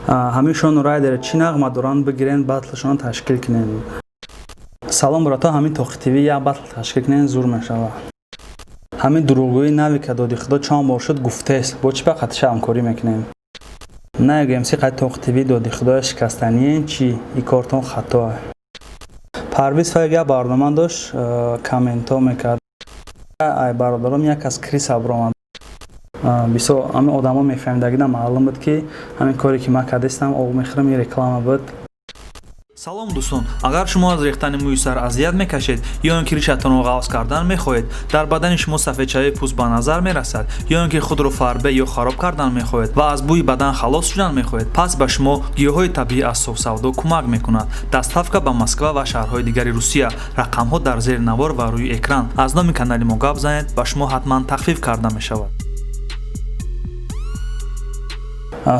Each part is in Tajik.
Ҳамин Шону Райдер чӣ нағма доранд, бигирен, батлшон ташкил кунем. Салом, брато, ҳамин Тоқи ТВ як батл ташкил кунем, зур мешавад. Ҳамин дурӯғгӯии нави ка доди худо чанд бор шуд гуфтест, бо чӣ ба қатиша ҳамкорӣ мекунем? Нагӯем си қад Тоқи ТВ доди худоя шикастаниен чӣ, и кортон хатоа. Парвиз Файг як барнома дошт, комментҳо мекард. Ай бародаром як аз криса баромад. Бисёр ҳамин одамо мефаҳмидагида маълум буд, ки ҳамин коре ки ман кардастам, об мехӯрам, ин реклама буд. Салом, дӯстон! Агар шумо аз рехтани мӯи сар азият мекашед ё ин ки ришатонро ғафз кардан мехоҳед, дар бадани шумо сафедшавии пӯст ба назар мерасад, ё ин ки худро фарбе ё хароб кардан мехоҳед ва аз бӯи бадан халос шудан мехоҳед, пас ба шумо гиёҳҳои табиӣ аз Софсавдо кӯмак мекунад. Доставка ба Москва ва шаҳрҳои дигари Русия. Рақамҳо дар зери навор ва рӯи экран. Аз номи канали мо гап занед, ба шумо ҳатман тахфиф карда мешавад.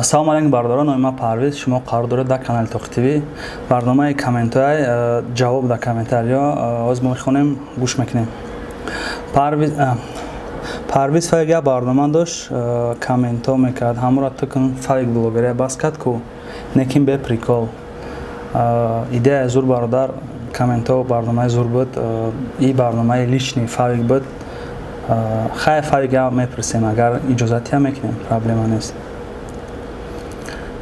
Салом алейкум, бародарон, номи ман Парвиз, шумо қарор доред дар канали Тоқи ТВ. Барномаи комментҳои ҷавоб дар комментариё ҳозир мо мехонем, гӯш мекунем. Парвиз Файг як барнома дошт, комментҳо мекард, ҳамонро ту кун, Файг блогерия бас кард ку, некин бе прикол. Идеяи зур, бародар, комментҳо барномаи зур буд, и барномаи личный Файг буд. Хай, Файг мепурсем, агар иҷозатия мекунем, проблема нест.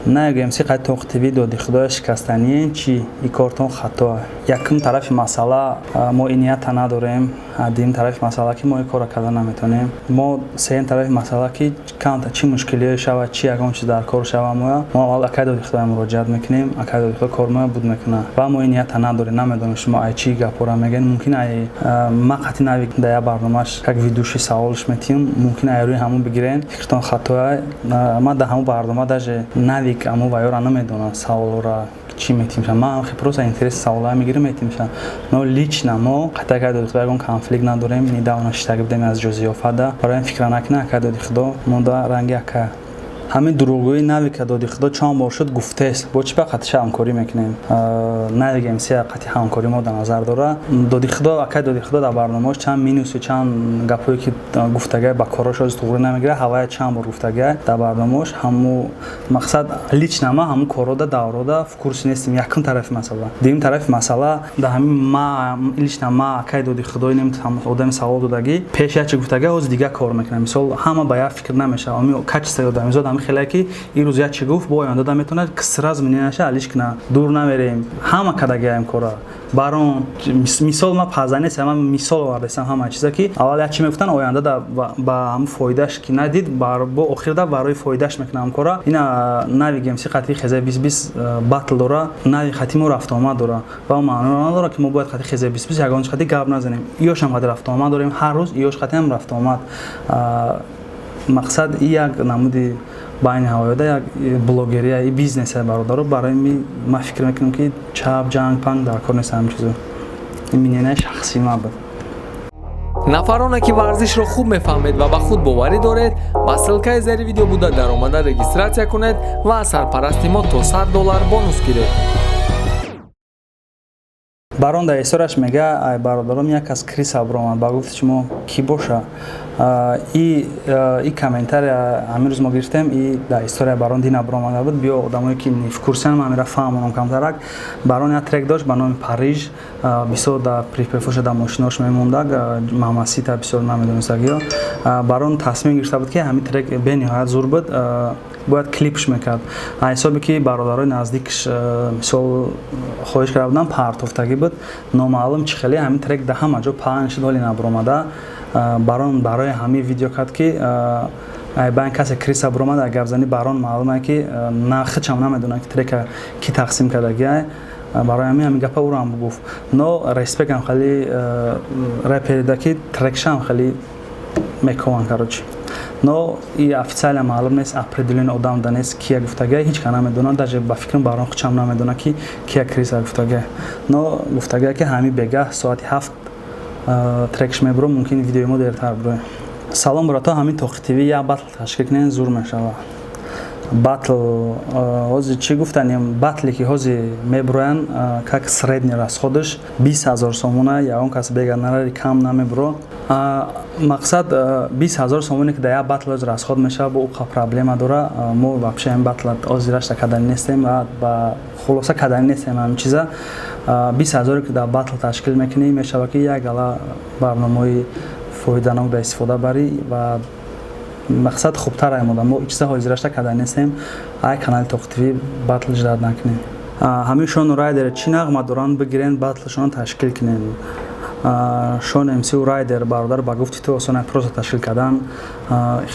Нагӯем си қад Тоқи ТВ доди худоя шикастаниен чӣ, и кортон хатоа. Якум тарафи масъала, мо и нията надорем. Дуюм тарафи масъала, ки мо и корро карда наметавонем. Мо сеюм тарафи масъала, ки камта чӣ мушкилиҳое шавад, чӣ ягон чиз дар кор шава, моя мо аввал акай доди худоя муроҷиат мекунем, акай доди худо кор моя буд мекунад ва мо и нията надорем. Намедонем, шумо ай чӣ гапҳоро мегӯед. Мумкин ай ма қатъи нави дар як барномааш как ведущий саволш метиҳем, мумкин ай рӯи ҳамон бигирен, фикртон хатоа. Ма дар ҳамон барнома даже нави амо ваёра намедонам, саволора чӣ метимша. Ман хе просто интерес саволая мегирам, метимша. Но лично мо қатъи акай доди худо ягон конфликт надорем. Недавно шиштаги будем аз ҷо зиёфата, барои ин фикра накунед, акай доди худо монда ранги ака. Ҳамин дурӯғгӯии нави ка доди худо чанд бор шуд гуфтест, бо чӣ ба қатиша ҳамкорӣ мекунем? Навиг МС қатъи ҳамкорӣ мо дар назар дора. Доди худо, акай доди худо дар барномаош чанд минусу чанд гапҳое ки гуфтагай, ба корош ҳозир туғрӣ намегирад. Ҳавая чанд бор гуфтагай дар барномаош. Ҳаму мақсад, лично ма ҳамун коррода даврода в курсе нестем. Якум тарафи масъала. Дуюм тарафи масъала, дар ҳамин ма лично ма акай доди худо инем одами савол додагӣ, пеш як чи гуфтагай, ҳозир дигар кор мекунам. Мисол, ҳама ба як фикр намешавад. Ами качество одамизод ҳами хеле, ки ин рӯз як чи гуфт, бо оянда да метавонад сразу мненияша алиш кунад. Дур намерем, ҳама кардагиаем кора. Барон мисол, ма пазанесам, ман мисол овардасам. Ҳама чиза ки аввал як чи мегуфтанд, оянда да ба ҳамун фоидаш ки надид, бо охирда барои фоидаш мекунам кора. Ина нави гемси қатъи хезаи бист бист батл дора, нави хати мо рафтуомад дора ва маъно надора, ки мо бояд хати хезаи бист бист ягон қати гап назанем. Иёшам қати рафтуомад дорем ҳар рӯз, иёш қатиам рафтуомад. Мақсад, и як намуди байни ҳавоёда як блогерия и бизнесе, бародаро. Барои ман фикр мекунам, ки чап ҷанг панг дар кор нест. Ҳамин чизо ин мнения шахсии ман буд. Нафароне ки варзишро хуб мефаҳмед ва ба худ боварӣ доред, ба ссылкаи зери видео буда даромада регистрация кунед ва аз сарпарасти мо то 100 доллар бонус гиред. Барон дар историяш мега, ай бародаром як аз криса баромад, ба гуфти шумо кӣ боша? И комментария ҳамин рӯз мо гирифтем, и дар история барон дина баромада буд. Биё, одамое ки в курсиян, ман амира фаҳмонам камтарак. Барон як трек дошт ба номи Париж, бисёр дар припевоша дар мошинош мемондаг, Мамасита бисёр намедонистагиё. Барон тасмим гирифта буд, ки ҳамин трек бениҳоят зур буд, бояд клипш мекард. Ҳисобе ки бародарои наздикш мисол хоҳиш карда буданд, партофтагӣ буд, номаълум чӣ хеле ҳамин трек дар ҳама ҷо паҳн шуд, ҳоли набаромада. Барон барои ҳамин видео кард, ки байн касе криса баромад. Аг гапзани барон маълуме, ки на хичам намедонад, ки трека ки тақсим кардагиай. Барои ҳамин гапа ӯро ҳам гуфт. Но респектам хеле реперида, ки трекшам хеле мекованд, короче. Но и официально маълум нест, определённый одам да нест, кия гуфтагай, ҳеҷ ка намедонад. Даже ба фикрам, барон хучам намедонад, ки кия криса гуфтагай. Но гуфтагай, ки ҳамин бегаҳ соати 7 трекш мебурам, мумкин видеои мо дертар буроем. Салом, брато, ҳамин Тоқи ТВ як батл ташкил кунем, зур мешавад. Батл ҳозир чӣ гуфтанем, батле ки ҳозир мебуроянд, как средний расходаш 20 000 сомона, ягон кас бегонорари кам намебуро. Мақсад, 20 000 сомоне ки дар як батл ҳозир расход мешавад, бо уқа проблема дора. Мо вообще ҳамин батла ҳозирашта кардани нестем ва ба хулоса кардани нестем ҳамин чиза. 20 000-ре ки дар батл ташкил мекунӣ, мешавад ки як гала барномаҳои фоиданок дар истифода барӣ ва мақсад хубтар аймода. Мо чиза ҳозирашта карда нестем, ай канали Тоқ ТВ батл ждать накунем. Ҳамин Шону Райдер чӣ нағма доранд, бигирен, батлшон ташкил кунем. Шон МС Райдер, бародар, ба гуфти ту осона просто ташкил кардан.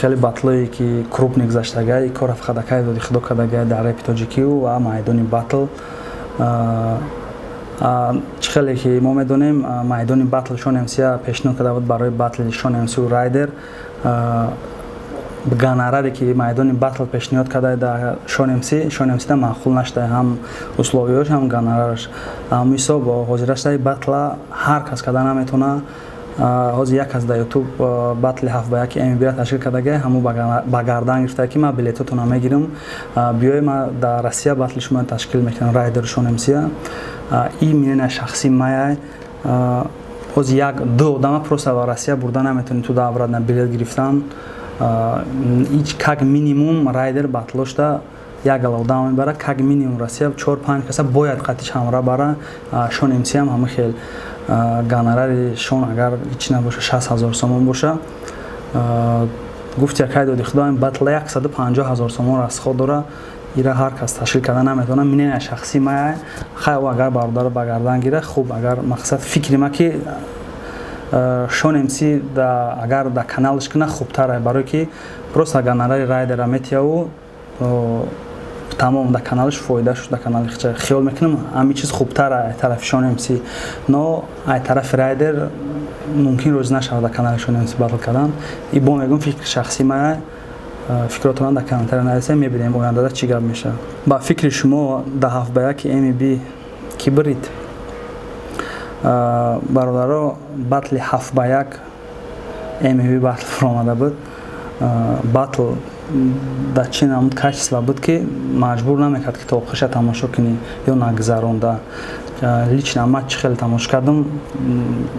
Хеле батлое ки крупный гузаштагай, кора фақат акай доди худо кардагай дар репи тоҷикию ва майдони батл. Чӣ хеле ки мо медонем, майдони батл Шон МС пешниҳод карда буд барои батли Шон МС Райдер. Гонораре ки майдони батл пешниҳод карда дар Шон МС, Шон МС да маъқул нашуда, ҳам условиёш, ҳам гонорараш. Ҳамин ҳисоб ҳозирашдаи батла ҳар кас карда наметавона. Ҳозир як кас дар Ютуб батли 7 ба 1 МБ ташкил кардагай, ҳамун ба гардан гирифта ки ман билетотона мегирам, биёй, ман дар Россия батли шумо ташкил мекунам, Райдер, Шон МС. И мнения шахсии мая. Ҳозир як ду одама просто ба Россия бурда наметавонӣ, туда обратно билет гирифтан. Ҳеҷ как минимум Райдер батлошта як гала одам мебара, как минимум Россия чор панҷ каса бояд қатиш ҳамра бара. Шон МС ҳам ҳама хел. Гонорари Шон агар ҳеч набоша, 60 000 сомон боша. Гуфти якай доди худо, батла 150 000 сомон расход дора, ира ҳар кас ташкил карда наметавона. Мнения шахсии мая. Хай, агар бародаро ба гардан гира, хуб. Агар мақсад, фикри ма ки Шон МС агар дар каналаш куна, хубтар, барое ки просто гонорари Райдера метияву тамом, дар каналаш фоида шуд, дар канали хича. Хиёл мекунам, ҳамин чиз хубтар ай тарафи Шон МС, но ай тарафи Райдер мумкин рӯз нашавад дар канали Шон МС батл кардан. И бо мегӯм, фикри шахсии мая. Фикротонро дар комментария нависем, мебинем ояндада чӣ гап мешавад. Ба фикри шумо, дар 7 ба 1 МБ кӣ бирид? Бародаро, батли 7 ба 1 МБ батл фуромада буд. Батл дар чӣ намуд качество буд, ки маҷбур намекард, ки то охириша тамошо кунӣ ё нагузаронда. Лично ман чӣ хеле тамошо кардам,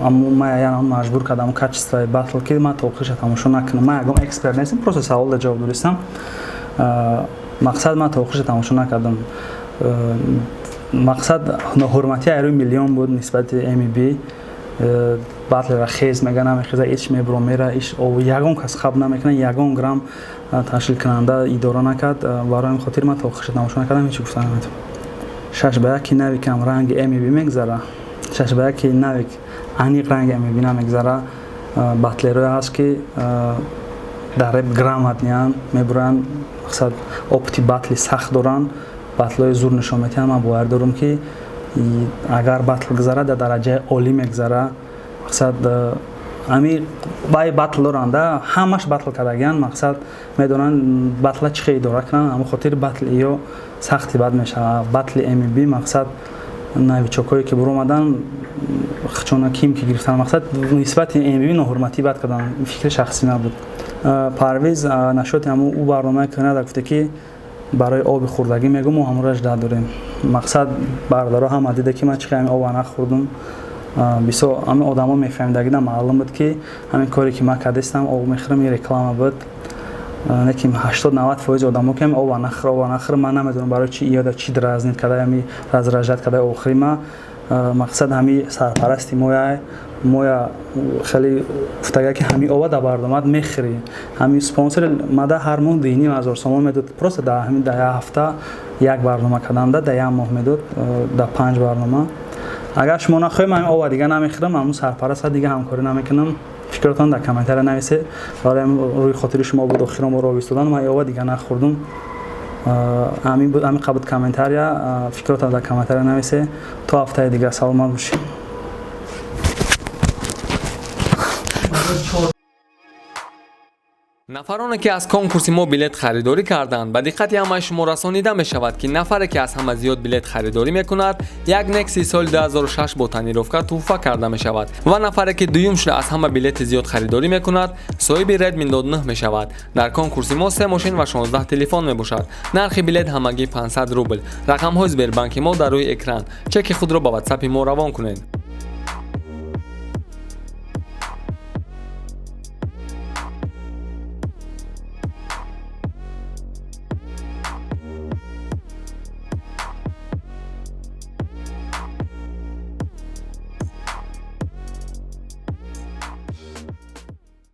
аммо ман я маҷбур кардам качествои батл, ки ман то охириша тамошо накунам. Ман ягон эксперт нестам, просто савол ҷавоб додистам. Мақсад, ман то охириша тамошо накардам. Мақсад, ноҳурматӣ айрӯи миллион буд нисбати МБ. Батлера хез мега, намехеза, ич мебуро, мера иш, ягон кас хаб намекунад, ягон грамм ташкилкунанда идора накард. Барои ҳамин хотир ман то охириша тамошо накардам, ҳеч гуфта наметавонам. 6 ба 1 навикам ранги МБ мегзара? 6 ба 1 навик аниқ ранги МБ намегзара. Батлерое ҳаст, ки дар реп грамотныянд, мебуранд, мақсад, опыти батли сахт доранд, батлҳои зур нишон медиҳанд. Ман бовар дорам, ки агар батл гузара, дар дараҷаи олӣ мегузара. Мақсад, ҳами вай батл доранда, ҳамаш батл кардагиянд, мақсад, медонанд батла чӣ хел идора кунанд. Ҳамон хотир батли ё сахти бад мешавад. Батли МБ, мақсад, новичокҳое ки буромадан, хчона ким ки гирифтан, мақсад, нисбати МБ ноҳурматӣ бад кардан. Фикри шахсӣ набуд. Парвиз нашоти ҳамун ӯ барномаи канада гуфте, ки барои оби хӯрдагӣ мегӯм, мо ҳамонро ждать дорем. Мақсад, бародаро ҳама дида, ки ман чӣ ҳамин оба нахӯрдум. Бисёр ҳамин одамо мефаҳмидагида маълум буд, ки ҳамин коре ки ман кардастам, об мехӯрам, ин реклама буд. Лекин 80-90% одамо ки оба нахӯр, оба нахӯр, ман намедонам барои чи иёда чӣ дразнить карда, ҳами раздражать карда охири ма. Мақсад, ҳами сарпарасти моя моя хеле гуфтага, ки ҳами оба дар барномаат мехӯрӣ. Ҳами спонсори мада ҳар моҳ 2,5 ҳазор сомон медод, просто дар ҳамин дар як ҳафта як барнома карданда, дар як моҳ медод дар панҷ барнома. Агар шумо нахоҳед, ман оба дига намехӯрам, ҳамун сарпараста дига ҳамкорӣ намекунам. Фикротон дар комментария нависед. Барои рӯи хотири шумо буд, охирон бор об истодан, ман оба дига нахӯрдум. Ҳамин буд, ҳамин қабуд комментария. Фикротон дар комментария нависед. То ҳафтаи дига саломат бошед. Нафароне, ки аз конкурси мо билет харидорӣ карданд, ба диққати ҳамаи шумо расонида мешавад, ки нафаре, ки аз ҳама зиёд билет харидорӣ мекунад, як Нексия соли 2006 бо тонировка тӯҳфа карда мешавад ва нафаре, ки дуюм шуда аз ҳама билети зиёд харидорӣ мекунад, соҳиби Redmi Note 9 мешавад. Дар конкурси мо се мошин ва 16 телефон мебошад. Нархи билет ҳамагӣ 500 рубл. Рақамҳои Сбербанки мо дар рӯи экран. Чеки худро ба ватсапи мо равон кунед.